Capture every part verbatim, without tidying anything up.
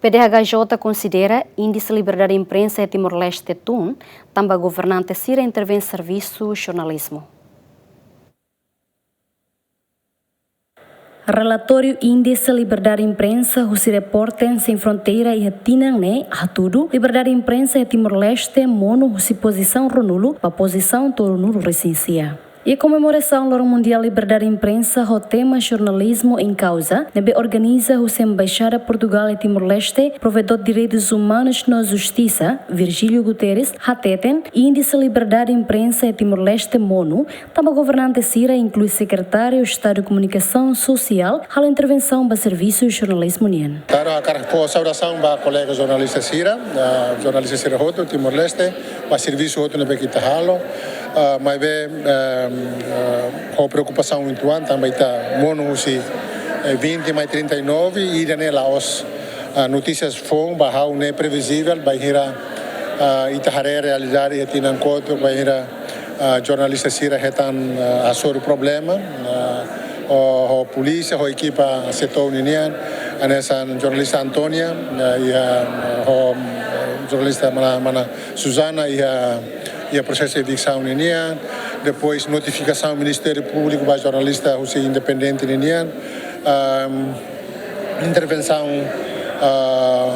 CDHJ konsidera índise liberdade imprensa iha Timor-Leste tun, tanba governante sira intervén servisu jornalizmu. Relatóriu Índise Liberdade Imprensa husi Repórteres Sem Fronteira iha tinan ne'e hatudu, liberdade imprensa iha Timor-Leste monu husi pozisaun ruanulu ba pozisaun tolunulu-resin-sia. Iha komemorasaun Loron Mundiál Liberdade Imprensa ho tema Jornalismo em Causa, ne'ebé organiza husi Embaixada Portugal iha Timor-Leste, Provedór Direitus Umanus no Justisa, Virgílio Guterres, hateten, índise liberdade imprensa iha Timor-Leste monu, tanba governante sira, inklui Sekretáriu Estadu Komunikasaun Sosiál, halo intervensaun ba servisu jornalizmu nian. Klaru, hakarak fó saudasaun ba kolega jornalista sira, ah, jornalista sira hotu Timor-Leste, ba servisu hotu ne'ebé ke ita halo, ah, maibé, ehm, ah, ho preokupasaun uitoan, tanba ita monu husi, eh, vinte mai trinta e nove, ida-ne'e la'ós, ah, notísias foun ba ha'u ne'e previzivel, bainhira, ah, ita haree realidade iha tinan kotuk, bainhira, ah, jornalista sira hetan, ah, hasoru problema, ah, ho, ho polísia, ho ekipa SEATOU ninian, hanesan jornalista Antónia, ah, iha, ah, ho, ah, jornalista mana, mana Susana iha, iha prosesu eviksaun ninian, depois notifikasaun Ministériu Públiku ba jornalista husi independente ninian, ahm, intervensaun, ah,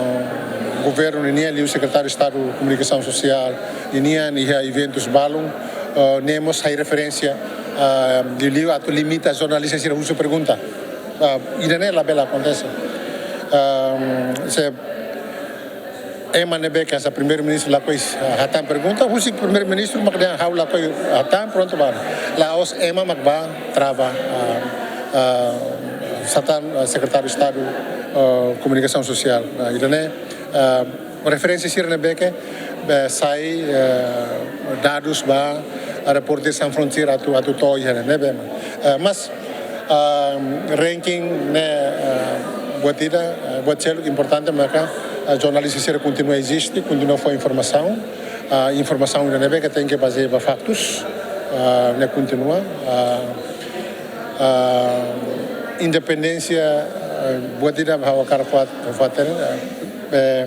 governu ninian, liu Sekretáriu Estadu Komunikasaun Sosiál ninian, iha eventus balun, ah, ne'e mós sai referénsia, ah, liuliu atu limita jornalista sira husu pergunta. Ah, ida-ne'e labele akontese. Ah, se ema ne'ebé ke hanesan Primeiru-Ministru lakohi, ah, hatán pergunta, husik Primeiru-Ministru mak dehan ha'u lakohi hatán, prontu bá. La'ós ema mak bá trava, ah, ah, hatán, ah, Sekretáriu Estadu, ah, Komunikasaun Sosiál. Ah, ida-ne'e, ah, referénsia sira ne'ebé ke, eh, sai, eh, dadus ba, ah, Repórteres Sem Fronteira atu, atu to'o iha ne'ebé mak. Eh, mas, ah, ranking ne'e, ah, buat ida, ah, buat seluk importante maka, ah, jornalista sira kontinua eziste, kontinua fó informasaun, ah, informasaun ida ne'ebé ke tenke bazeia ba faktus, ah, ne'e kontinua, ah, ah, independénsia, ah, buat ida ha'u hakarak fó, fó hatene, ah, eh,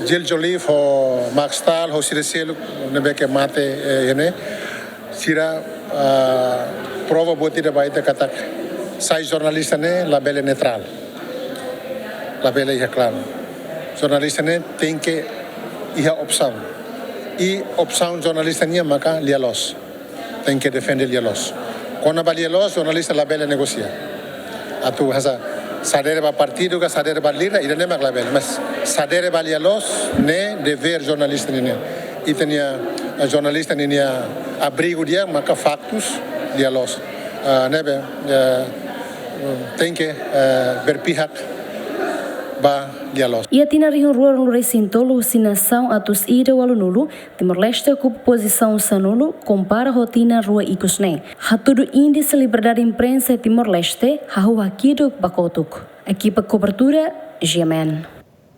Gilles Joliffe ho Max Stahl ho sira seluk ne'ebé ke mate, eh, iha ne'e, sira, ah, prova buat ida ba ita katak sai jornalista ne'e labele neutrál. Labele iha klaru. Jornalista ne'e tenke iha opsaun. I opsaun jornalista nian maka lia-loos. Tenke defende lia-loos. Kona-ba lia-loos, jornalista labele negosia. Atu hanesan sadere ba partidu ka sadere ba líder, ida-ne'e mak labele. Mas sadere ba lia-loos ne'e devér jornalista ninian. Ita-nia, eh, jornalista ninia abrigu di'ak maka faktus, lia-loos. Ah, ne'ebé, eh, tenke, eh, berpihak ba lia-loos. Iha tinan rihun rua ruanulu-resin-tolu husi nasaun atus ida ualunulu, Timor-Leste okupa pozisaun sanulu, kompara ho tinan rua ikus ne'e. Hatudu índise liberdade imprensa Timor-Leste hahú hakiduk ba kotuk. Ekipa kobertura, G M N.